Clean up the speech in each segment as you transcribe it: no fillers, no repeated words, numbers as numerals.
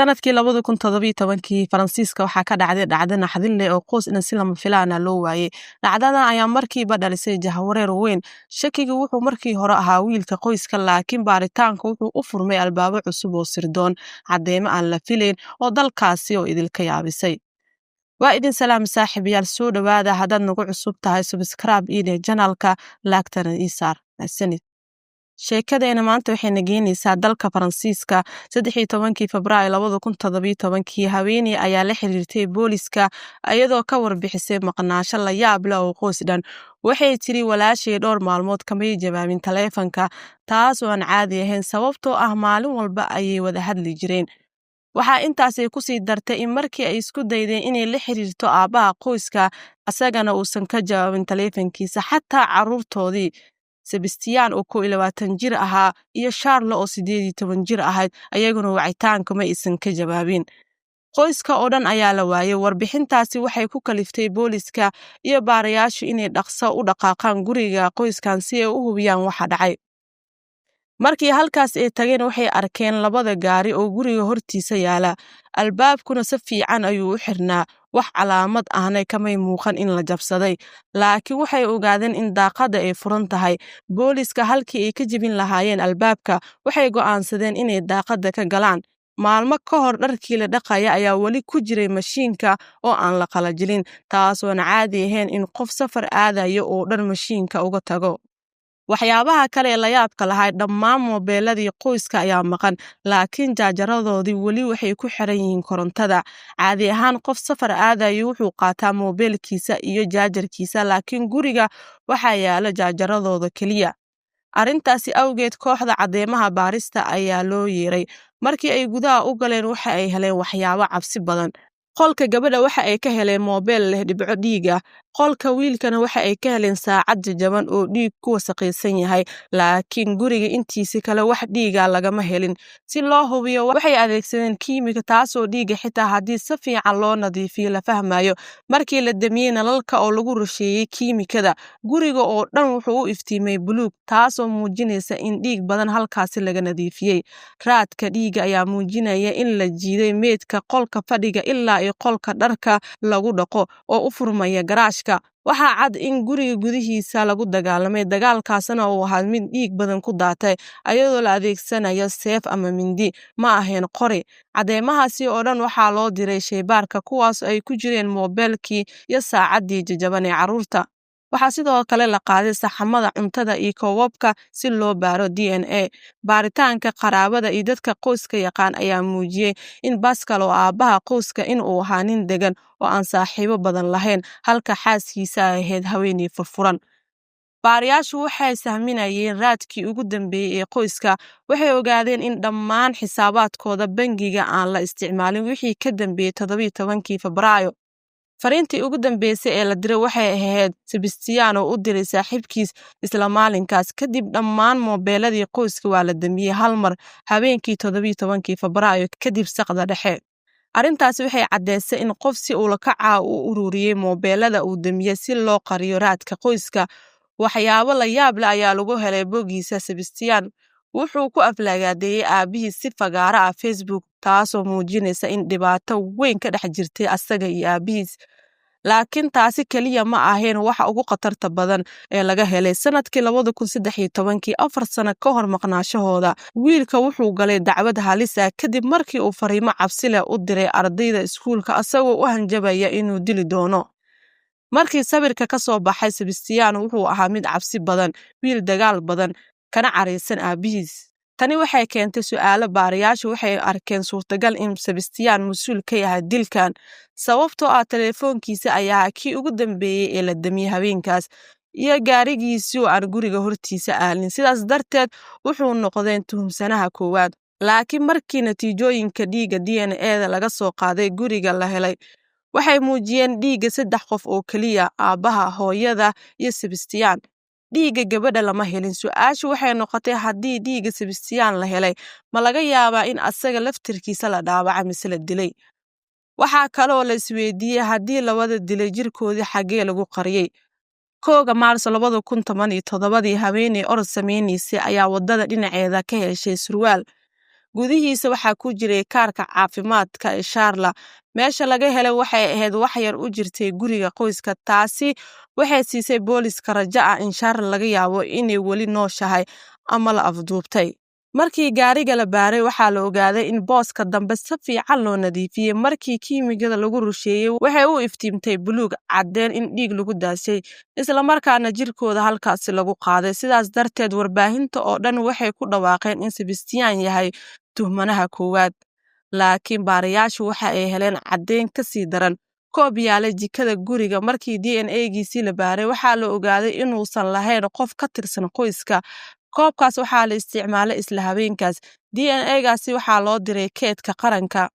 Sanadkii 2017-kii Faransiiska waxaa ka dhacday dhacdo naxdin leh oo qoys dhan si lama filaan ah loo waayay. Dhacdadan ayaa markiiba dhalisay jahwareer weyn. Shakigu wuxuu markii hore ahaa wiilka qoyska, laakiin baaritaanku wuxuu u furmay albaabo cusub oo sirdoon, cadeymo aan la filayn oo dalkaasi oo idilka yaabisay. Waa idin salaam saaxiibayaal, soo dhowaada. Haddaad nagu cusub tahay, subscribe ine channelka, like-tana ii saar. Mahadsanid. Sheekadeena maanta waxayna geenaysaa dalka Faransiiska. 13-kii Febraayo 2017-kii, haweeney ayaa la xiriirtay booliska iyadoo ka warbixisay maqnaasho la yaab leh oo qoys dhan. Waxay tiri, "Walaashay dhowr maalmood kamay jawaabin taleefanka, taas oo aan caadi ahayn, sababtoo ah maalin walba ayay wada hadli jireen." Waxaa intaasay kusii dartay in markii ay isku daydeen inay la xiriirto aabbaha qoyska, asagana uusan ka jawaabin taleefankiisa. Xataa carruurtoodii Sebastian oo 21 jir ahaa iyo Charle oo 18 jir ahayd, ayaguna wacitaanka ma aysan ka jawaabin. Qoyska oo dhan ayaa la waayay. Warbixintaasi waxay ku kaliftay booliska iyo baarayaashu inay dhaqso u dhaqaaqaan guriga qoyskan si ay u hubiyaan waxa dhacay. Markii halkaas ay tageen, waxay arkeen labada gaari oo guriga hortiisa yaala. Albaabkuna si fiican ayuu u xirnaa, wax calaamad ahna kamay muuqan in la jabsaday, laakiin waxay ogaadeen in daaqadda ay furan tahay. Booliska halkii ay ka jebin lahaayeen albaabka, waxay go'aansadeen inay daaqadda ka galaan. Maalmo ka hor dharkii la dhaqaya ayaa weli ku jiray mashiinka oo aan la qalajilin, taasoon caadi ahayn in qof safar aadayo oo dhan mashiinka uga tago. Waxyaabaha kale ee layaabka lahaa, dhammaan moobeeladii qoyska ayaa maqan, laakiin jaajaradoodii weli waxay ku xiran yihiin korontada. Caadi ahaan qof safar aadayo wuxuu qaataa moobeelkiisa iyo jaajarkiisa, laakiin guriga waxaa yaala jaajaradooda keliya. Arrintaasi awgeed, kooxda cadeymaha baarista ayaa loo yeeray. Markii ay gudaha u galeen, waxa ay heleen waxyaabo cabsi badan. Qolka gabadha waxa ay ka heleen moobeel leh dhibco dhiig ah. Qolka wiilkana waxa ay ka heleen saacad jajaban oo dhiig ku wasakhaysan yahay, laakiin guriga intiisa kale wax dhiiga lagama helin. Si loo hubiyo, waxay adeegsadeen kiimika, taasoo dhiigga xitaa haddii si fiican loo nadiifiyo la fahmayo. Markii la damiyey nalalka oo lagu rusheeyey kiimikada, guriga oo dhan wuxuu u iftiimay buluug, taasoo muujinaysa in dhiig badan halkaasi laga nadiifiyey. Raadka dhiigga ayaa muujinaya in la jiiday meydka qolka fadhiga ilaa iyo qolka dharka lagu dhaqo oo u furmaya garaashka. Waxaa cad in guriga gudihiisa lagu dagaalamay, dagaalkaasna uu ahaa mid dhiig badan ku daatay, ayadoo la adeegsanayo seef ama mindi, ma ahayn qori. Cadeymahaasi oo dhan waxaa loo diray shaybaarka, kuwaas ay ku jireen moobeelkii iyo saacaddii jajaban ee carruurta. Waxaa sidoo kale la qaaday saxamada cuntada iyo koobabka si loo baaro DNA. Baaritaanka qaraabada iyo dadka qoyska yaqaan ayaa muujiyey in Pascal oo aabbaha qoyska in uu ahaa nin degan oo aan saaxiibo badan lahayn, halka xaaskiisa ay ahayd haweeney furfuran. Baarayaashu waxay sahminayeen raadkii ugu dambeeyey ee qoyska. Waxay ogaadeen in dhammaan xisaabaadkooda bangiga aan la isticmaalin wixii ka dambeeyey 17-kii Febraayo. Fariintii ugu dambeysay ee la diray waxay ahayd Sebastian oo u diray saaxiibkiis isla maalinkaas. Kadib dhammaan moobeeladii qoyska waa la damiyey hal mar habeenkii 17-kii Febraayo kadib saqda dhexe. Arrintaasi waxay caddeysay in qof si ula kac ah u ururiyey moobeelada uu damiyey si loo qariyo raadka qoyska. Waxyaabo la yaab leh ayaa lagu helay boggiisa Sebastian. Wuxuu ku aflagaadeeyey aabihiis si fagaaro ah Facebook, taasoo muujinaysa in dhibaato weyn ka dhex jirtay asaga iyo aabihiis. Laakiin taasi keliya ma ahayn waxa ugu khatarta badan ee laga helay. Sanadkii 2013-kii, 4 sano ka hor maqnaashahooda, wiilka wuxuu galay dacwad halis ah kadib markii uu fariimo cabsi leh u diray ardayda iskuulka, asagoo u hanjabaya inuu dili doono. Markii sawirka ka soo baxay, Sebastian wuxuu ahaa mid cabsi badan, wiil dagaal badan, kana caraysan aabihiis. Tani waxay keentay su'aalo. Baarayaashu waxay arkeen suurtagal in Sebastian mas'uul ka yahay dilkan, sababtoo ah teleefoonkiisa ayaa kii ugu dambeeyey ee la damiyey habeenkaas iyo gaarigiisii oo aan guriga hortiisa aalin. Sidaas darteed wuxuu noqdeen tuhumsanaha koowaad. Laakiin markii natiijooyinka dhiigga DNA-da laga soo qaaday guriga la helay, waxay muujiyeen dhiigga saddex qof oo keliya: aabbaha, hooyada iyo Sebastian. Dhiigga gabadha lama helin. Su'aashu waxay noqotay, haddii dhiigga Sebastian la helay, ma laga yaabaa in asaga laftirkiisa la dhaawacay mise la dilay? Waxaa kaloo la isweydiiyey, haddii la wada dilay, jirkoodii xaggee lagu qariyey? 1-ga Maarso 2017-dii, haweeney orod sameynaysay ayaa waddada dhinaceeda ka heshay surwaal. Gudihiisa waxaa ku jiray kaarka caafimaadka ee Sharla. Meesha laga helay waxay ahayd wax yar u jirtay guriga qoyska. Taasi waxay siisay booliska rajo ah in Sharla laga yaabo inay weli nooshahay ama la afduubtay. Markii gaariga la baaray, waxaa la ogaaday in booska dambe si fiican loo nadiifiyey. Markii kiimikada lagu rusheeyey, waxay u iftiimtay buluug, caddeen in dhiig lagu daashay, islamarkaana jirkooda halkaasi lagu qaaday. Sidaas darteed, warbaahinta oo dhan waxay ku dhawaaqeen in Sebastian yahay tuhmanaha koowaad. Laakiin baarayaashu waxa ay heleen caddeyn ka sii daran: koob yaala jikada guriga. Markii DNA-giisii la baaray, waxaa la ogaaday inuusan lahayn qof ka tirsan qoyska. Koobkaas waxaa la isticmaalay isla habeenkaas. DNA-gaasi waxaa loo diray keedka qaranka.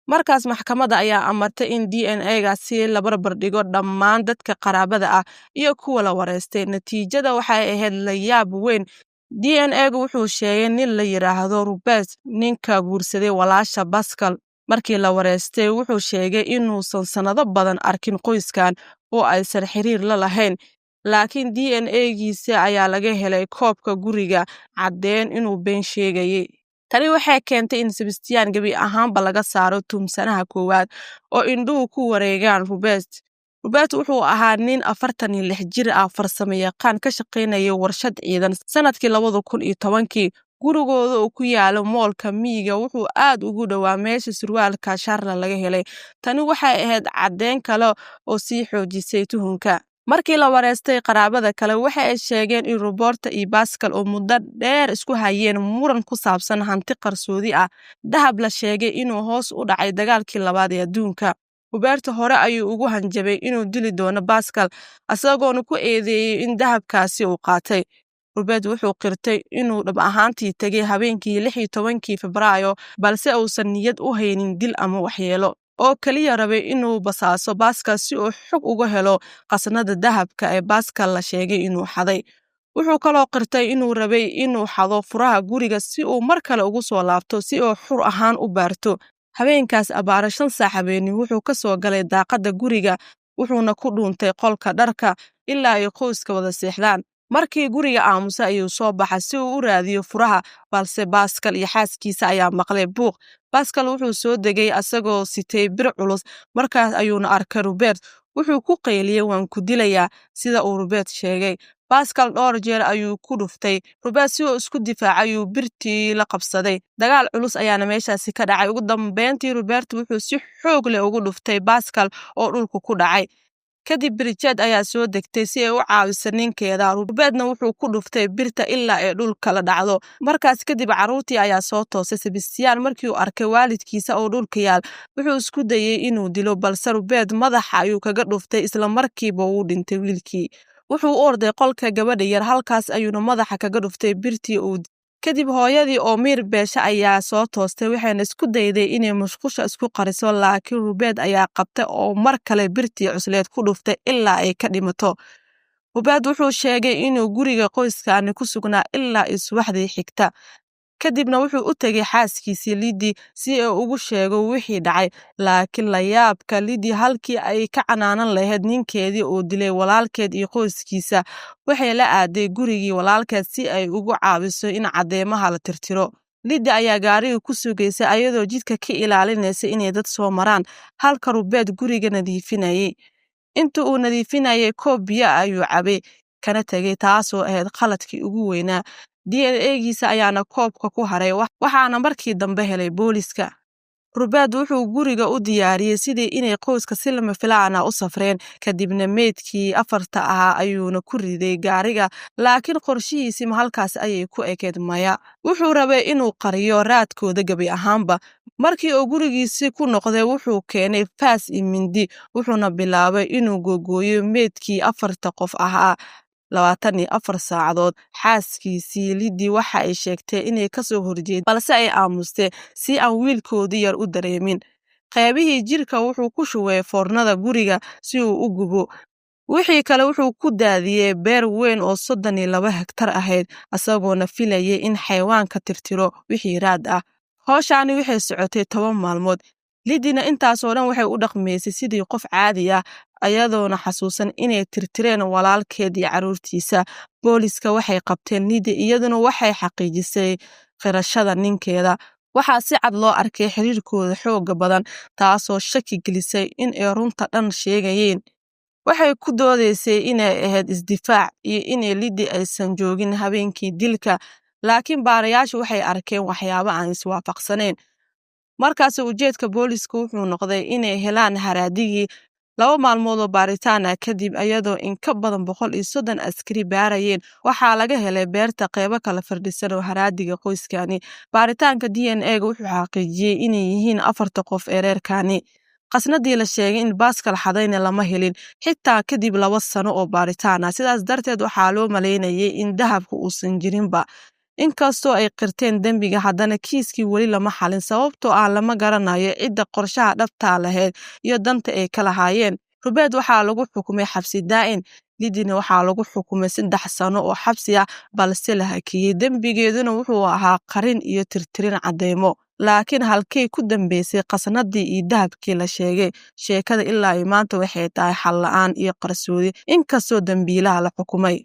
Markaas maxkamadda ayaa amartay in DNA-gaasi la barbar dhigo dhammaan dadka qaraabada ah iyo kuwa la wareystay. Natiijada waxay ahayd la yaab weyn. DNA-gu wuxuu sheegay nin la yidhaahdo Rubert, ninka guursaday walaasha Pascal. Markii la wareystay, wuxuu sheegay inuusan sannado badan arkin qoyskan oo aysan xiriir la lahayn, laakiin DNA-giisa ayaa laga helay koobka guriga, caddeen inuu been sheegayay. Tani waxay keentay in Sebastian gebi ahaanba laga saaro tuhmsanaha koowaad oo indhuhu ku wareegaan Rubert. Rubert wuxuu ahaa nin 46 jir ah, farsamo yaqaan ka shaqaynaya warshad ciidan sanadkii 2010-kii. Gurigooda oo ku yaalo moolka miyiga wuxuu aad ugu dhowaa meesha surwaalka Sharla laga helay. Tani waxay ahayd caddeyn kale oo sii xoojisay tuhunka. Markii la wareystay qaraabada kale, waxa ay sheegeen in Roberta iyo Pascal oo muddo dheer isku hayeen muran ku saabsan hanti qarsoodi ah, dahab la sheegay inuu hoos u dhacay dagaalkii labaad ee adduunka. Roberto hore ayuu ugu hanjabay inuu dili doono Pascal, isagoona ku eedeeyey in dahabkaasi uu qaatay. Robert wuxuu qirtay inuu dhab ahaantii tegay habeenkii 16-kii Febraayo, balse uusan niyad u haynin dil ama waxyeelo, oo keliya rabay inuu basaaso Pascal si uu xog uga helo khasnada dahabka ee Pascal la sheegay inuu xaday. Wuxuu kaloo qirtay inuu rabay inuu xado furaha guriga si uu mar kale ugu soo laabto si uu xur ahaan u baarto. Habeenkaas abaara 5 saac habeenimo wuxuu ka soo galay daaqadda guriga, wuxuuna ku dhuuntay qolka dharka ilaa ay qoyska wada seexdaan. Markii guriga aamusa ayuu soo baxay si uu u raadiyo furaha, balse Pascal iyo xaaskiisa ayaa maqlay buuq. Pascal wuxuu soo degay asagoo sitay bir culus, markaas ayuuna arkay Robert. Wuxuu ku qayliyey, "Waan ku dilayaa," sida uu Robert sheegay. Pascal dhowr jeer ayuu ku dhuftay Robert. Si uu isku difaacay ayuu birtii la qabsaday. Dagaal culus ayaana meeshaasi ka dhacay. Ugu dambeyntii, Robert wuxuu si xoog leh ugu dhuftay Pascal oo dhulka ku dhacay. Kadib Bridget ayaa soo degtay si ay u caawiso ninkeeda. Robertna wuxuu ku dhuftay birta ilaa ay dhulka la dhacdo. Markaas kadib carruurtii ayaa soo toosay. Sebastian markii uu arkay waalidkiisa oo dhulka yaal, wuxuu isku dayey inuu dilo, balse Robert madaxa ayuu kaga dhuftay. Isla markiiba wuu dhintay wiilkii. Wuxuu u orday qolka gabadha yar, halkaas ayuuna madaxa kaga dhuftay birtii uu. Kadib hooyadii oo miir beesha ayaa soo toostay, waxayna isku dayday inay musqusha isku qariso, laakiin Robert ayaa qabtay oo mar kale birtii cusleed ku dhuftay ilaa ay ka dhimato. Robert wuxuu sheegay inuu guriga qoyskaani ku sugnaa ilaa iyo subaxdii xigta. Kadibna wuxuu u tegay xaaskiisii Lidi si uu ugu sheego wixii dhacay. Laakiin layaabka, Lidi halkii ay ka canaanan lahayd ninkeedii oo dilay walaalkeed iyo qoyskiisa, waxay la aaday gurigii walaalkeed si ay ugu caawiso in cadeymaha la tirtiro. Lidi ayaa gaariga ku sugaysa ayadoo jidka ka ilaalinaysa inay dad soo maraan, halka Robert guriga nadiifinayay. Inta uu nadiifinayay, koob biyo ayuu cabay kana tegay, taasoo ahayd khaladkii ugu weynaa. DNA-giisa ayaana koobka ku haray, waxaana markii dambe helay booliska. Robert wuxuu guriga u diyaariyey sidii inay qoyska si lama filaan ah u safreen, kadibna meydkii afarta ahaa ayuuna ku riday gaariga. Laakiin qorshihiisii ma halkaas ayay ku ekeyd? Maya. Wuxuu rabay inuu qariyo raadkooda gebi ahaanba. Markii uu gurigiisii ku noqday, wuxuu keenay faas iyo mindi, wuxuuna bilaabay inuu googooyo meydkii afarta qof ahaa 24 saacadood. Xaaskiisii Lidi waxa ay sheegtay inay kasoo horjeed, balse ay aamustay si aan wiilkoodii yar u dareemin. Qeybihii jirka wuxuu ku shubay foornada guriga si uu u gubo. Wixii kale wuxuu ku daadiyey beer weyn oo 32 hektar ahayd, isagoona filayay in xayawaanka tirtiro wixii raad ah. Howshaani waxay socotay 10 maalmood. Lidina intaasoo dhan waxay u dhaqmaysay sidii qof caadi ah, ayadoona xasuusan inay tirtireen walaalkeed iyo carruurtiisa. Booliska waxay qabteen Lidi, iyaduna waxay xaqiijisay qirashada ninkeeda. Waxaa si cad loo arkay xiriirkooda xoogga badan, taasoo shaki gelisay in ay runta dhan sheegayeen. Waxay ku doodaysay inay ahayd isdifaac iyo in Liddy aysan joogin habeenkii dilka, laakiin baarayaashu waxay arkeen waxyaabo aan iswaafaqsanayn. Markaas ujeedka boolisku wuxuu noqday inay helaan haraadigii. 2 maalmood oo baaritaan ah kadib, iyadoo in ka badan 130 askari baarayeen, waxaa laga helay beerta qeybo kala firdhisan oo haraadiga qoyskani. Baaritaanka DNA-ga wuxuu xaqiijiyey inay yihiin afarta qof ee reerkani. Qasnadii la sheegay in Pascal xadayna lama helin xitaa kadib 2 sano oo baaritaan ah. Sidaas darteed waxaa loo maleynayay in dahabka uusan jirinba. Inkastoo ay qirteen dembiga, haddana kiiskii weli lama xalin, sababtoo ah lama garanayo cidda qorshaha dhabtaa lahayd iyo danta ay ka lahaayeen. Robert waxaa lagu xukumay xabsi daa'in, Liddyna waxaa lagu xukumay 3 sano oo xabsi ah, balse la hakiyey. Dembigeeduna wuxuu ahaa qarin iyo tirtirin caddeymo. Laakiin halkay ku dambeysay qasnadii iyo dahabkii la sheegay? Sheekada ilaa iyo maanta waxay tahay xal la'aan iyo qarsoodi, inkastoo dembiilaha la xukumay.